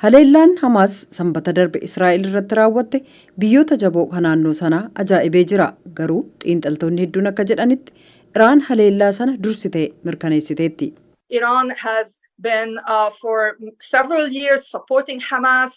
Haleellaan Hamaas Sanbata darbe Israa'el irratti raawwatte biyyoota jaboo kan naannoo sanaa ajaa'ibee jira. Garuu xiinxaltoonni hedduun akka jedhanitti, Iraan haleellaa sana dursitee mirkaneessiteetti. Iran has been for several years supporting Hamas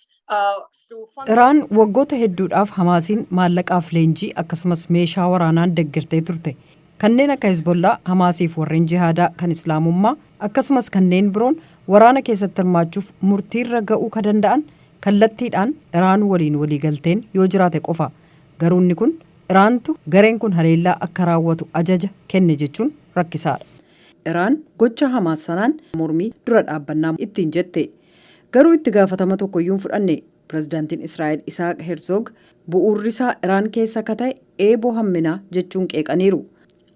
through funding. Iraan waggoota hedduudhaaf Hamaasiin maallaqaaf, leenjii akkasumas meeshaa waraanaan deeggartee turte. Kanneen akka Hezbollaa, Hamaasiif warreen jihaadaa kan Islaamummaa akkasumas kanneen biroon waraana keessatti hirmaachuuf murtiirra ga'uu ka danda'an kallattiidhaan Iraan waliin waliigalteen yoo jiraate qofa. Garuu inni kun Iraantu gareen kun haleellaa akka raawwatu ajaja kenne jechuun rakkisaadha. Iraan gocha Hamaas sanaan mormii dura dhaabbannaa ittiin jette. Garuu itti gaafatama tokkoyyuu hin fudhanne. Pirezidaantiin Israa'el Isaaq Herzog bu'uurri isaa Iraan keessa akka ta'e eeboo hamminaa jechuun qeeqaniiru.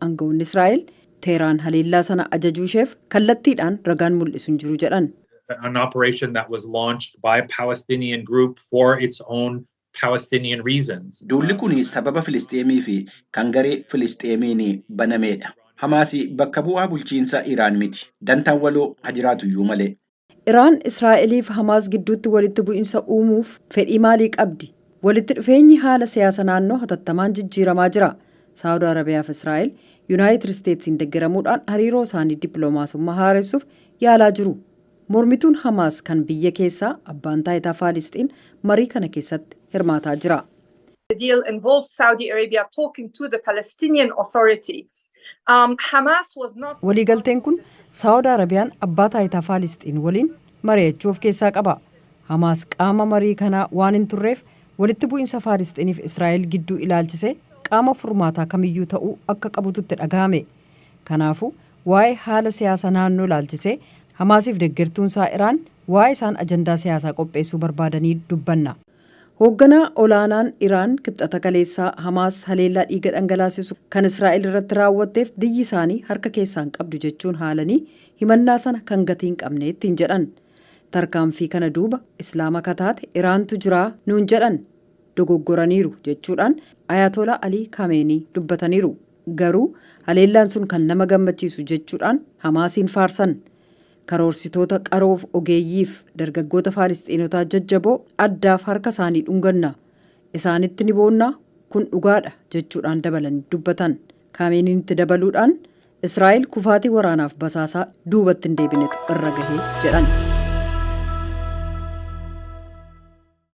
Aangawoonni Israa'el Teeraan haleellaa sana ajajuu isheef kallattiidhaan ragaan mul'isu hin jiru jedhan. An operation that was launched by a Palestinian group for its own Palestinian reasons. Duulli kun sababa Filisxeemii fi kan garee Filisxeemiin banameedha. Hamaas bakka bu'aa bulchiinsa Iraan miti. Dantaan waloo haa jiraatu iyyuu malee. Iraan Israa'eliif Hamaas gidduutti walitti bu'insa uumuuf fedhii maalii qabdi? Walitti dhufeenyi haala siyaasa naannoo hatattamaan jijjiiramaa jira. Saawud Arabiyaa fi Israa'el Yuunaayitid Isteetsiin deeggaramuudhaan hariiroo isaanii dippiloomaasummaa haaressuuf yaalaa jiru. Mormituun Hamaas kan biyya keessaa abbaan taayitaa Faalisxiin marii kana keessatti hirmaataa jira. The deal involved Saudi Arabia talking to the Palestinian Authority. Hamas was not. Waliigalteen kun Saawud Arabiyaan abbaa taayitaa Faalisxiin waliin mari'achuu of keessaa qaba. Hamaas qaama marii kanaa waan hin turreef, walitti bu'iinsa Faalisxiiniif Israa'el gidduu ilaalchisee qaama furmaataa kamiyyuu ta'uu akka qabututti dhagahame. Kanaafuu waa'ee haala siyaasa naannoo ilaalchisee Hamaasiif deeggartuun isaa Iraan waa'ee isaan ajandaa siyaasaa qopheessuu barbaadanii dubbanna. Hoogganaa olaanaan Iraan Kibxata kaleessaa Hamaas haleellaa dhiiga dhangalaasisu kan Israa'el irratti raawwatteef biyyi isaanii harka keessaan qabdu jechuun haalanii, himannaa sana kan gatii hin qabne ittiin jedhan. Tarkaanfii kana duuba Islaama kataate Iraantu jiraa nuun jedhan, dogoggoraniiru jechuudhaan Ayatolaa Alii Kameenii dubbataniiru. Garuu haleellaan sun kan nama gammachiisu jechuudhaan Hamaasiin faarsan. Karoorsitoota qaroof ogeeyyiif dargaggoota Faalistiinotaa jajjaboo addaaf harka isaanii dhunganna, isaanitti ni boonnaa, kun dhugaadha jechuudhaan dabalanii dubbatan. Kameeniin itti dabaluudhaan, Israa'el kufaatii waraanaaf basaasaa duubatti hin deebinetu irra gahee jedhan.